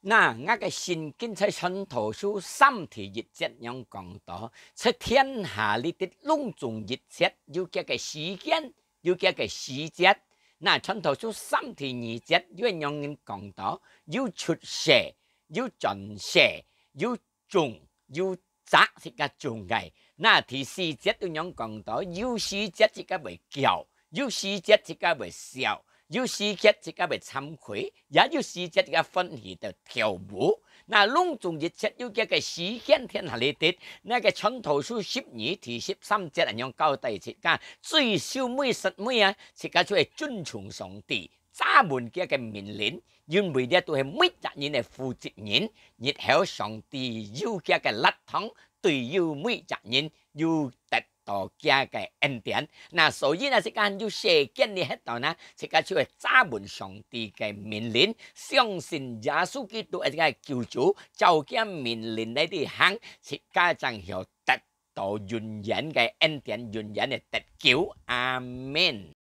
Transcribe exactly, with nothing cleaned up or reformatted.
那，𠊎个聖經在傳道書三第一節仰講到，在天下裡的攏總一切，有佢个時間，有佢个時節。那傳道書三第二節又仰講到，有出世，有轉世，有種，有 摘自家種个。那第四節就仰講到，有時節自家會噭，有時節自家會笑，有時節自家會慚愧，也有時節自家歡喜到跳舞。那攏總一切有佢个時間，天下裡的，那个傳道書十二第十三節恁樣交代自家，最收尾實尾啊，自家就會尊重上帝， 查問佢个命令，因為這都係每隻人个負責任。日後上帝有佢个立場，對於每隻人有得到佢个恩典。那所以呢，自家有世間裡歇到呢，自家就會查問上帝个命令，相信耶穌基督係自家个救主，照佢命令來去行，自家正曉得到永遠个恩典，永遠个得救。阿們。